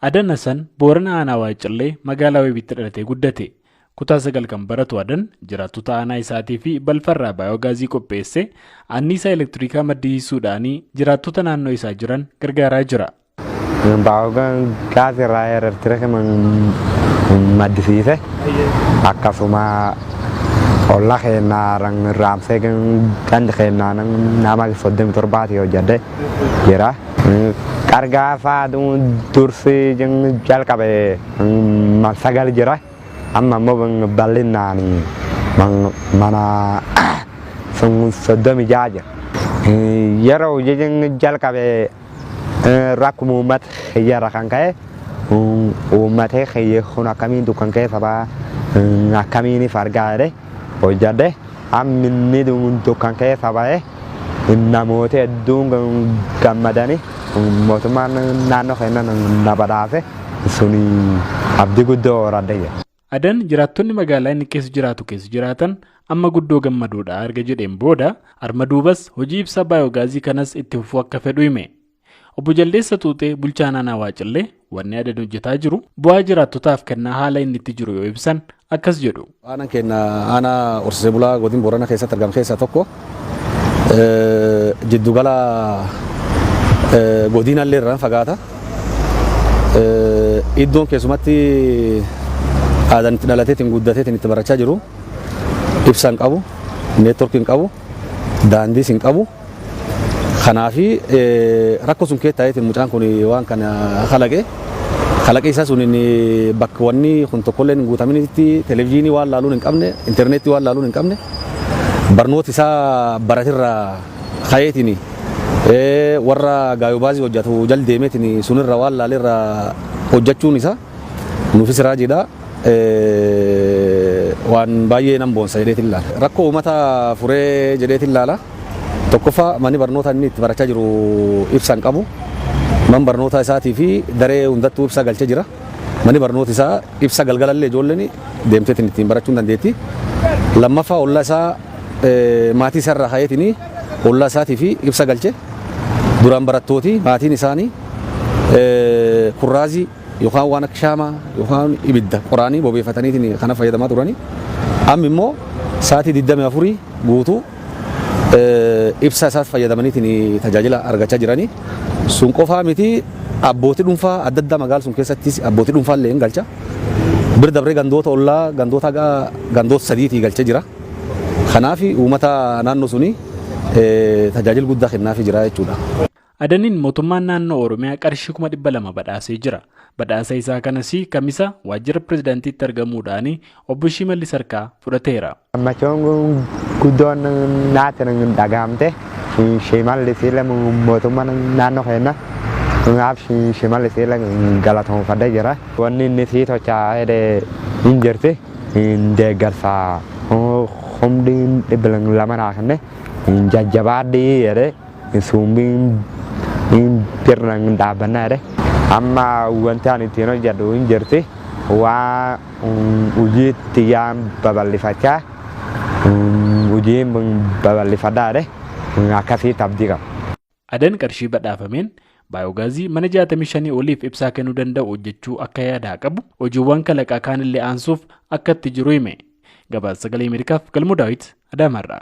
Adan Hasan Boorana Aanaa Waacallee magaalaa Weebiitti dhalatee guddate. Kutaa 9 kan baratu Adan jiraattota aanaa isaatii fi balfarraa baayogaazii qopheessee anniisaa elektirikaa maddisiisuudhaan jiraattota naannoo isaa jiran gargaaraa jira. Baayogaazii irraa elektirika maddisiise, akkasuma olla keenya raamsee gandi keenya nama 37 hojjedhe jira. Qargaafa dursi jalqabe 9 jira. Amma immoo bal'inaan mana 36 jira. Yeroo hojii jalqabe rakkuma uummata kiyyarra kan ka'e, uummata kiyya kun akkamiin dukkan keessa ba'a, akkamiin argaa jedhe hojjedhe. Amma inni dukkan keessa ba'e, namoota hedduun gammadanii, mootummaan naannoo keenya na badhaase, suni abdii guddoo horadhe jira. Adan jiraattonni magaalaa inni keessa jiraatu keessa jiraatan amma guddoo gammadoodha erga jedheen booda, arma duubas hojii ibsaa baayogaazii kanas itti fufuu akka fedhu hime. Obbo Jaldeessa Tuutee, bulchaa aanaa Waacallee, wanni Adan hojjetaa jiru bu'aa jiraattotaaf kennaa haala inni itti jiru yoo ibsan akkas jedhu. Aanaan keenya aanaa horsiisee bulaa godin Boorana keessatti argamu keessaa tokko. Jiddugala godinallee irraan fagaata. Iddoon keessumatti aadaan itti dhalateetiin guddateetiin itti barachaa jiru ibsa hin qabu, neetworkii hin qabu, daandiis hin qabu. Kanaafi rakkoo sun keessa taa'eetiin mucaan kun waan kana kalaqe. Kalaqee isaa sun bakka wanni kun tokkollee hin guutaminitti, televezyiinii waan laaluun hin qabne, intarneetii waan laaluun hin qabne, barnoota isaa baratirraa ka'eetiin warra baayogaazii hojjetu jal deemeetiin sunirra waan laalerraa hojjechuun isaa nuufis raajiidha. Waan baay'ee nan boonsa jedheetiin ilaala. Rakkoo uummata furee jedheetiin ilaala. Tokkoffaa, manni barnoota inni itti barachaa jiru ibsa hin qabu. Man barnoota isaatii fi daree hundattuu ibsa galchee jira. Manni barnoota isaa ibsa galgalallee ijoolleen deemteetiin ittiin barachuu hin dandeetti. Lammaffaa, ollaa isaa, maatii isaarraa ka'eetiin ollaa isaatii fi ibsa galche. Duraan barattooti maatiin isaanii kurraazii yookaan waan akka shaamaa yookaan ibidda qoraanii bobeeffataniitiin kana fayyadamaa turani. Amma immoo sa'aatii 24 guutuu ibsa isaas fayyadamaniitiin tajaajila argachaa jirani. Sun qofaa miti, abbootii dhuunfaa adda addaa magaalaa sun keessattis abbootii dhuunfaa illee hin galcha. Bir dabree gandoota ollaa, gandoota gandoota sadiitii galchee jira. Kanaaf uummata naannoo suni tajaajila guddaa kennaafii jira jechuudha. Adaniin mootummaan naannoo Oromiyaa qarshii 200,000 badhaasee jira. Badhaasa isaa kanas Kamisa waajjira pirezidaantiitti argamuudhaan obbo Shimallis harkaa fudhateera. Gammachuun guddoon naatti dhagahamte, Shimallis illee mootummaan naannoo keenya naaf Shimallis illee galatoomfadhee jira. Wanni inni sii tolchaa jedhe hin jirti, deeggarsa humni 200 naa kenne, jajjabaadhi jedhe, suumbiin birna dhaabbannaa jedhe. Amma wanti ani ittiin hojjedhu hin jirti. Waa hojii xiyyaan babal'ifachaa, hojii babal'ifadhaa jedhe, akkasitti abdii qaba. Adan qarshii badhaafameen baayogaazii mana 65 oliif ibsaa kennuu danda'u hojjechuu akka yaadaa qabu, hojiiwwan kalaqaa kaanillee aansuuf akka itti jiru hime. Gabaasa Sagalee Ameerikaaf Galmoo Daawit Adaamaarraa.